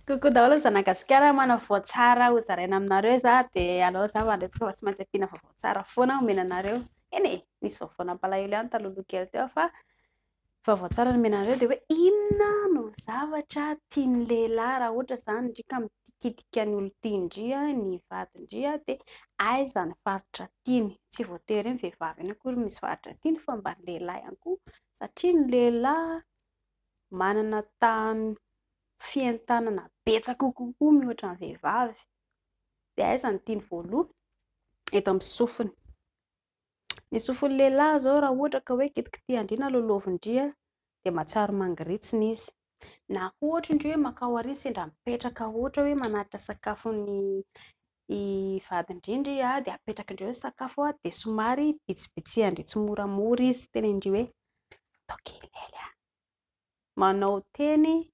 Coucou daholo zanak'i Gasikara, manana vaovao tsara ho zaraina aminareo za dia aleo za mandresaka fa tsy maintsy ampiana vaovao tsara foana omena anareo. Eny e, nisy vaovao nampalahelo ihany taloha kely teo fa vaovao tsara nomena anareo dia hoe inona no zavatra tian'ny lehilahy raha ohatra izany ndry ka mitikitika ny olon-tian-dry, ny vadin-dry dia aiza ny faritra tiany. Tsy voatery hoe ny vehivavy ihany akory no misy faritra tiany fa mba ny lehilahy ihany koa satria ny lehilahy manana tahan'ny fientanana betsaka kokoa mihoatra ny vehivavy. Dia aiza no tiany voalohany? Eto amin'ny sofiny. Ny sofin'ny lehilahy izao raha ohatra ka hoe kitikitihan-dry na loloavin-dry dia mahatsiaro mangiritsina izy. Na koa ohatra ndry hoe mankao ary sendra mipetraka ohatra hoe manatitra sakafon'ny vadin-dry ndry dia apetrakin-dry eo ny sakafo dia somary bitsibitsihan-dry tsimoramora izy. Tenenin-dry hoe atao kely ela. Manao teny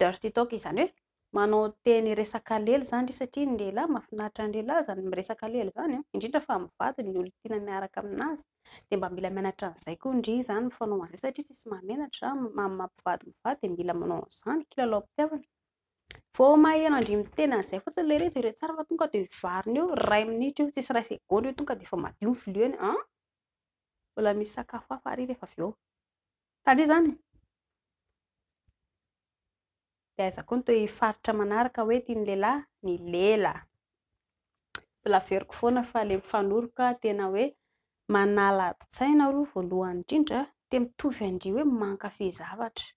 dirty talk, izany hoe manao teny resaka lelo izany ndry satria ny lehilahy mahafinaritra ny lehilahy izany miresaka lelo izany, indrindra fa amin'ny vadiny, ny olon-tiana miaraka aminazy. Dia mba mila mianatra an'izay koa ndry izany mifanao an'izay satria tsisy mahamenatra amin'ny maha mpivady mivady dia mila manao an'izany, kilalaom-pitiavana. Vao maheno an-dry miteny an'izay fotsiny ilay iry, jereo tsara fa tonga dia mivarina eo, iray minitra io, tsisy iray segondra io, tonga dia efa madio ny vilia-ny. An! Mbola misy sakafo hafa ary rehefa avy eo. Tandria izany e! Dia aiza koa ny toe faritra manaraka hoe tian'ny lehilahy? Ny lela. Mbola averiko foana fa ilay mifanoroka tena hoe manala adin-tsaina aloha voalohany indrindra, dia mitovy an-dry hoe mankafy zavatra.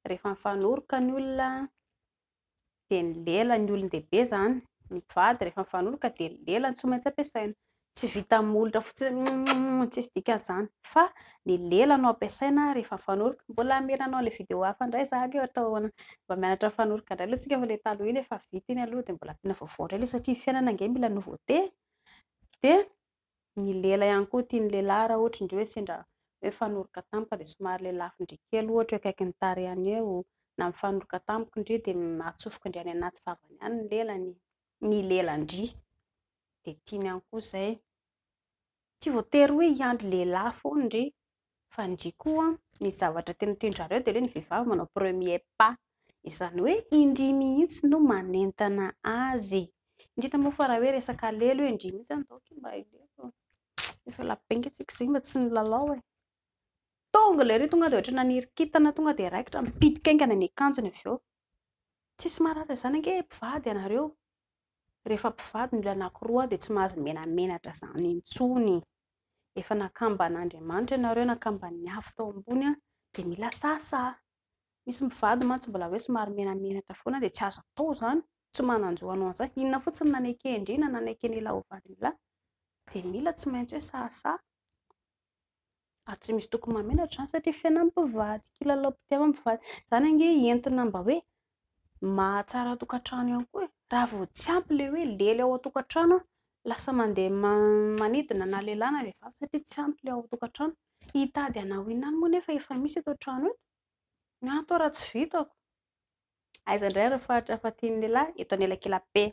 Rehefa mifanoroka ny olona dia ny lela, ny olon-dehibe izany, ny mpivady rehefa mifanoroka dia ny lela no tsy maintsy ampiasaina. Tsy vita molotra fotsiny hoe tsisy dikany izany fa ny lela no ampiasaina rehefa mifanoroka. Mbola hamerina hanao an'ilay vidéo hafa indray izaho aloha atao ahoana, mba mianatra mifanoroka indray aloha isika fa ilay taloha iny efa vita iny aloha dia mbola ampiana vaovao indray ilay satria ny fiainana ange mila nouveauté. Dia ny lela ihany koa tian'ny lehilahy raha ohatra indreo hoe sendra hoe mifanoroka tampoka dia somary lelafin-dry kely ohatra eo akaikin'ny tarehiny eo na mifanoroka tampoka ndry dia atsofoka-ndry any anaty vavany any ny lelany, ny lelan-dry dia tiany ihany koa izay. Tsy voatery hoe hiandry lehilahy foana ndry fa ndry koa ny zavatra tena tian-dry zareo dia hoe ny vehivavy manao premier pas, izany hoe indry mihitsy no manentana azy, indrindra moa fa raha hoe resaka lelo hoe indry mihitsy andao akia mba hilelo, efa ela be ange tsika izay mba tsy nilalao e, tonga ilay ry tonga dia ohatran'ny naniry kintana tonga dia raikitra mipitika haingana ny akanjony avy eo, tsisy maharary an'izany ange mpivady ianareo, rehefa mpivady ny olona anankiroa dia tsy mahazo menamenatra izany intsony. Efa nakamban'Andriamanitra ianareo, nakamban'ny avo tao ambony dia mila sahasaha. Misy mpivady mantsy mbola hoe somary menamenatra foana dia tsy azo atao izany, tsy manan-jo hanao an'izany. Inona fotsiny naneken-dry na naneken'ila ho vadin'ila dia mila tsy maintsy hoe sahasaha. Ary tsy misy tokony mahamenatra izany satria fiainan'ny mpivady, kilalaom-pitiavan'ny mpivady. Izany ange entina mba hoe mahatsara tokantrano ihany koa e. Raha vao tsy ampy ilay hoe lely ao an-tokantrano, lasa mandeha manidina na lehilahy na vehivavy satria tsy ampy ilay ao an-tokantrano. Hitady hanao inona any moa nefa efa misy eto an-trano eto? Ny ahy toa raha tsy vitako. Aiza indray ireo faritra hafa tian'ny lehilahy? Eto anelakelam-pe.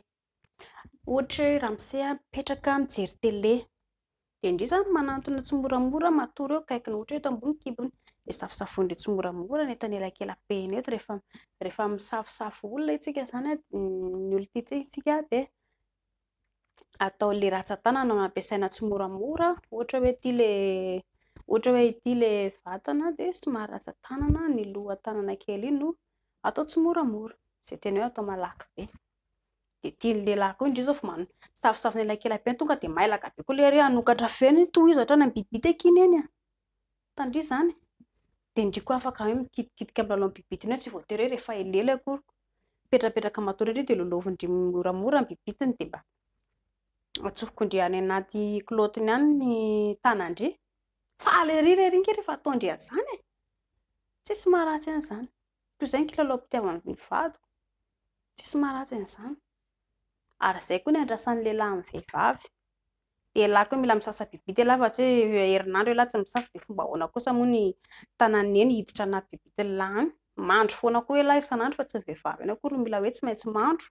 Ohatra hoe ramose mipetraka mijery télé. Dia ndry izany manantona tsimoramora matory eo akaikiny, ohatra hoe eto ambony kibony. Dia safosafoin-dry tsimoramora ny eto anelakelam-peny eto rehefa rehefa misafosafo olona isika izany, ny olon-tiantsika isika dia atao ilay rantsan-tanana no ampiasaina tsimoramora, ohatra hoe ity ilay ohatra hoe ity ilay vatana dia somary rantsan-tanana ny lohan-tanana kely iny no atao tsimoramora, izay tena hoe atao malaky be. Dia tian'ny lehilahy koa indrindra izao fa misafosafo ny elakelam-peny tonga dia mailaka be koa ilay ery hanokatra feno iny, tohizo hatrany amin'ny bibity akia neny a! Tandria izany. Dia ndry koa afaka hoe mikitikitika milalao amin'ny bibitiny eo, tsy voatery hoe rehefa helely akory. Mipetrapetraka matory ery dia lalaovin-dry moramora ny bibitiny dia mba atsofoko-ndry any anaty kilaotiny any ny tanan-dry. Faly ery re ery ange rehefa ataon-dry an'izany e! Tsisy maharatsy an'izany. Toy izay ny kilalaom-pitiavan'ny vadiko. Tsisy maharatsy an'izany. Ary izay koa ny andrasan'ny lehilahy amin'ny vehivavy. Lehilahy koa mila misasa bibity ialahy fa tsy hoe herinandro ialahy tsy misasa dia fomba ahoana kosa moa ny tanan'i neny hiditra anaty bibitin'ilahy any. Mandro foana koa ialahy isan'andro fa tsy ny vehivavy ihany akory no mila hoe tsy maintsy mandro.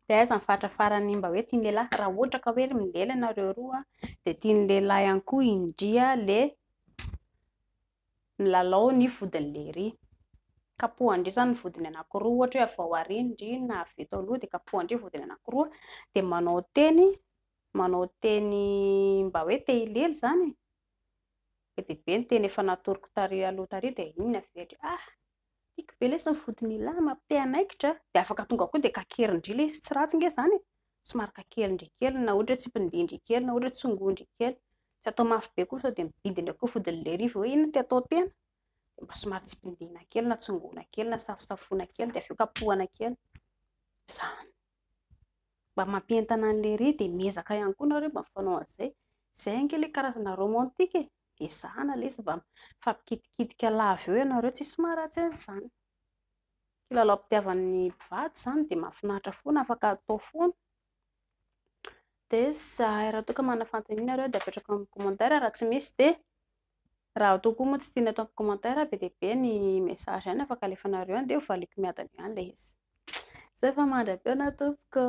Dia aiza ny faritra farany mba hoe tian'ny lehilahy? Raha ohatra ka hoe milela ianareo roa dia tian'ny lehilahy ihany koa indria le. Milalao ny vodin'lery. Kapohan-dry izany ny vodiny anankiroa, ohatra hoe avy ao aoriana ndry na avy eto aloha dia kapohan-dry vodiny anankiroa dia manao teny, manao teny mba hoe te hilely izany e. Be dia be ny teny efa natoroko tary aloha tary dia iny no averiko hoe ah! Tiako be lesy ny vodin'ila, mampite hanaikitra. Dia afaka tonga koa dia kakerin-dry ilay izy, tsy ratsy ange izany e. Somary kakerin-dry kely na ohatra hoe tsipindin-dry kely na ohatra hoe tsongoin-dry kely. Tsy atao mafy be koa sao dia mibidina eo koa vodin'ilay rivo hoe inona ity atao tena. Dia mba somary tsipindina kely na tsongoina kely na safosafoina kely dia avy eo kapohana kely. Izany. Mba mampientana an'ilay ry dia miezaka ihany koa nareo mba mifanao an'izay. Izay ange ilay karazana romantique e. Ezahana ilay izy mba mifampikitikitika lava eo ianareo, tsisy maharatsy an'izany. Kilalaom-pitiavan'ny mpivady izany dia mahafinaritra foana, afaka atao foana. Dia izay, raha toa ka manana fanontaniana nareo dia apetrako amin'ny commentaire, raha tsy misy dia raha toa koa moa tsy tiana atao amin'ny commentaire be dia be ny message ihany afaka alefanareo any dia hovaliako miadana ihany ilay izy. Izay fa mandra-pihaona tompoko.